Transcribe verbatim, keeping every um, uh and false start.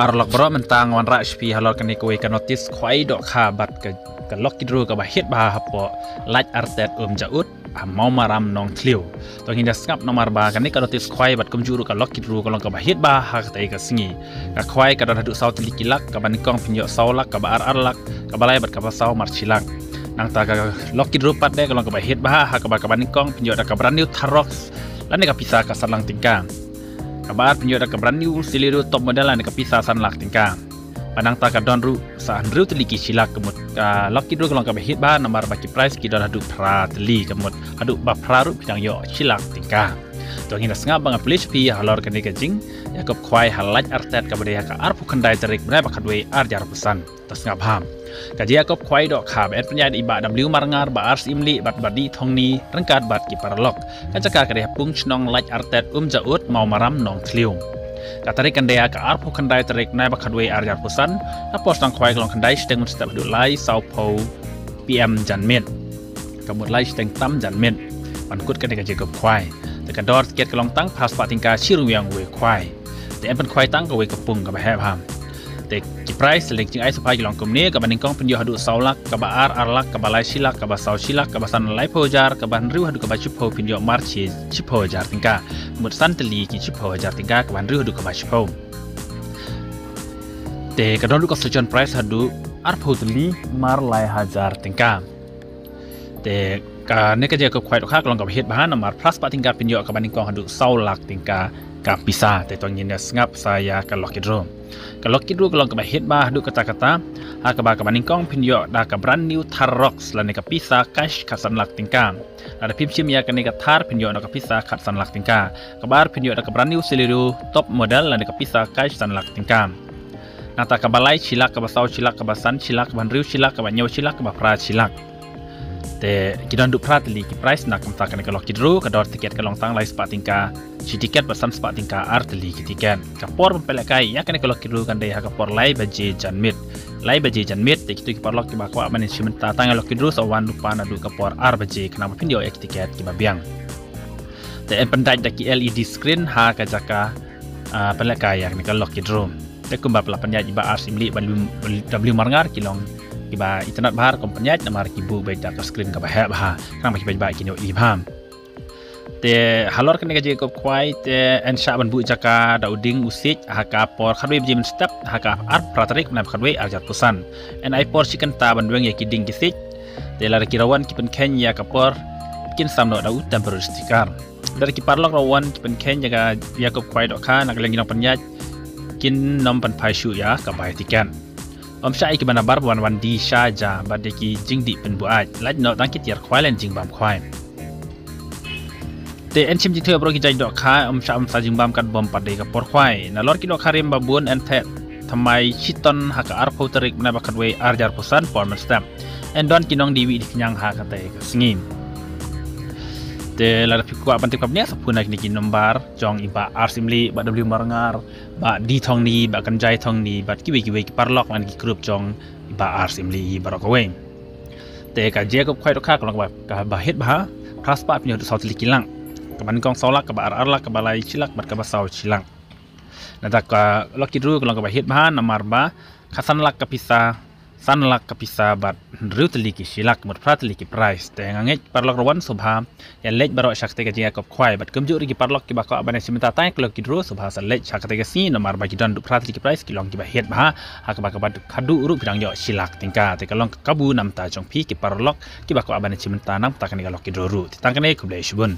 Paralok baroh, mynta nga wanrah sha phi halor kane kawei ka notice khwai dohkha bad ka, ka lucky draw kaba hit bha hapoh Laitartet Umjaut ha Mawmaram Nongthliew. To ngin ïa sngap namar ba kane ka notice khwai bad kumjuh ruh ka lucky draw ka long kaba hit bha ha katei ka sngi. Ka khwai ka don haduh saw tylli ki lak, kaba nyngkong phin ïoh saw lak, kaba ar ar lak, kaba lai bad kaba saw mar shi lak. Nangta ka lucky draw pat de ka long kaba hit bha ha kaba, kaba nyngkong phin ïoh da ka brand new Thar Roxx lane ka pisa ka san lak tyngka. Kaba ar phin ïoh da ka brand new Celerio top model lane ka pisa san lak tyngka. Bad nangta ka don ruh sa hynriew tylli ki shi lak. Ka mut ka lucky draw ka long kaba hit bha namar ba ki prize ki don haduh phra tylli, ka mut haduh ba phra ruh phi dang ïoh shi lak tyngka. To ngin ïa sngap ba nga pule sha phi halor kane ka jingïakob khwai ha Laitartet kaba dei ha ka arphew khyndai tarik bnai ba khatwei ar hajar arphew san. To sngap bha. Ka jingïakob khwai dohkha ba yn pynïaid da i Bah W Marngar, Bah R Syiemlieh bad Bah D Thongni ryngkat bad ki paralok. Ka jaka ka dei ha Pung Shnong, Laitartet Umjaut, Mawmaram Nongthliew. Ka tarik kan dei ha ka arphew khyndai tarik bnai ba khatwei ar hajar arphew san. Ka por sdang khwai ka long khyndai shiteng mynstep haduh lai sawphew P M janmiet. Ka mut lai shiteng tam janmiet ban kut kane ka jingïakob khwai. Te ka dor tiket ka long tang phra spah tyngka shi ryngwiang uwei u khwai. Te yn pynkhwai tang kawei ka pung kaba heh bha. Te ki prize lane ki jingai sngewbha ki long kumne: kaba nyngkong phin ïoh haduh saw lak, kaba ar ar lak, kaba lai shi lak, kaba saw shi lak, kaba san laiphew hajar, kaba hynriew haduh kaba shiphew phin ïoh mar shi shiphew hajar tyngka. Mut san tylli ki shiphew hajar tyngka, kaba hynriew haduh kaba shiphew. Te ka don ruh ka suggestion prize haduh arphew tylli mar lai hajar tyngka. Te kane ka jingïakob khwai dohkha ka long kaba hit bha namar phra spah tyngka phin ïoh, kaba nyngkong haduh saw lak tyngka ka pisa. Te to ngin ïa sngap sa ïa ka lucky draw. Ka lucky draw ka long kaba hit bha haduh katta katta ha kaba, kaba nyngkong phin ïoh da ka brand new Thar Roxx lane ka pisa cash khatsan lak tyngka. Lada phim shim ïa kane ka Thar phin ïoh da ka pisa khatsan lak tyngka. Kaba ar phin ïoh da ka brand new Celerio top model lane ka pisa cash san lak tyngka. Nangta kaba lai shi lak, kaba saw shi lak, kaba san shi lak, kaba hynriew shi lak, kaba hynñiew shi lak, kaba phra shi lak. Te ki don haduh phra tylli ki prize na ka bynta kane ka lucky draw. Ka dor tiket ka long tang lai spah tyngka shi tiket bad san spah tyngka ar tylli ki tiket. Ka por ban pynlehkai ïa kane ka lucky draw kan dei ha ka por lai baje janmiet. Lai baje janmiet. Te kito ki paralok kiba kwah ban ïashim bynta tang ïa lucky draw sa wan lypa naduh ka por ar baje khnang ba phin ïoh ïa ki tiket kiba biang. Te yn pyndait da ki L E D screen ha ka jaka, ah, pynlehkai ïa kane ka lucky draw. Te kumba la pynïaid i Bah R Syiemlieh bad W Marngar, ki long kiba itynnad bha ruh kum pynïaid namar ki buh beit da ka screen kaba heh bha khnang ba ki paidbah kin ïohi bha. Te halor kane ka jingïakob khwai te yn shah ban buh jaka da u dieng u siej ha ka por khatwei baje mynstep ha ka arphew phra tarik bnai ba khatwei ar hajar arphew san. Yn ai por shi kynta ban weng ïa ki dieng ki siej. Te lada ki rawan ki pynkheiñ ïa ka por, kin sam noh da u temporary sticker. Lada ki paralok rawan ki pynkheiñ ïa ka jingïakob khwai dohkha na ka liang ki nongpynïaid, kin nym pynphai shuh ïa ka bai tiket. Ym shah ïa kiba nabar ban wan die sha ja bad ïa ki jingdih pynbuaid. Lait noh tang ki tiar khwai lane jingbam khwai. Te yn shim jingthoh ïa baroh ki jait dohkha, ym shah ban sa jingbam katba ym pat dei ka por khwai. Nalor ki dohkha rim ba bun yn theh thymmai shiton ha ka arphew tarik bnai ba khatwei ar hajar arphew san por mynstep. Yn don ki nongdie wih die khñiang ha katei ka sngi. Te lada phi kwah ban tip ka bniah sa phone na kine ki nombar jong i Bah R Syiemlieh, Bah W Marngar, Bah D Thongni, Bah Kynjai Thongni bad kiwei kiwei ki paralok lane ki group jong i Bah R Syiemlieh baroh kawei. Te ka jingïakob khwai dohkha ka long kaba, kaba hit bha. Phra spah phin ïoh haduh saw tylli ki lak. Kaba nyngkong saw lak, kaba ar ar lak, kaba lai shi lak bad kaba saw shi lak. Nangta ka lucky draw ka long kaba hit bha namar ba khatsan lak ka pisa, san lak ka pisa bad hynriew tylli ki shi lak, mut phra tylli ki prize. Te nga ngeit paralok rawan sngewbha ïa leit baroh sha katei ka jingïakob khwai bad kumjuh ruh ki paralok kiba kwah ban ïashim bynta tang ïa ka lucky draw sngewbha sa leit sha katei ka sngi namar ba ki don haduh phra tylli ki prize ki long kiba hit bha ha kaba, kaba khadduh ruh phi dang ïoh shi lak tyngka. Te ka long ka kabu na bynta jong phi ki paralok kiba kwah ban ïashim bynta na bynta kane ka lucky draw ruh. Te tang kane, khublei shibun.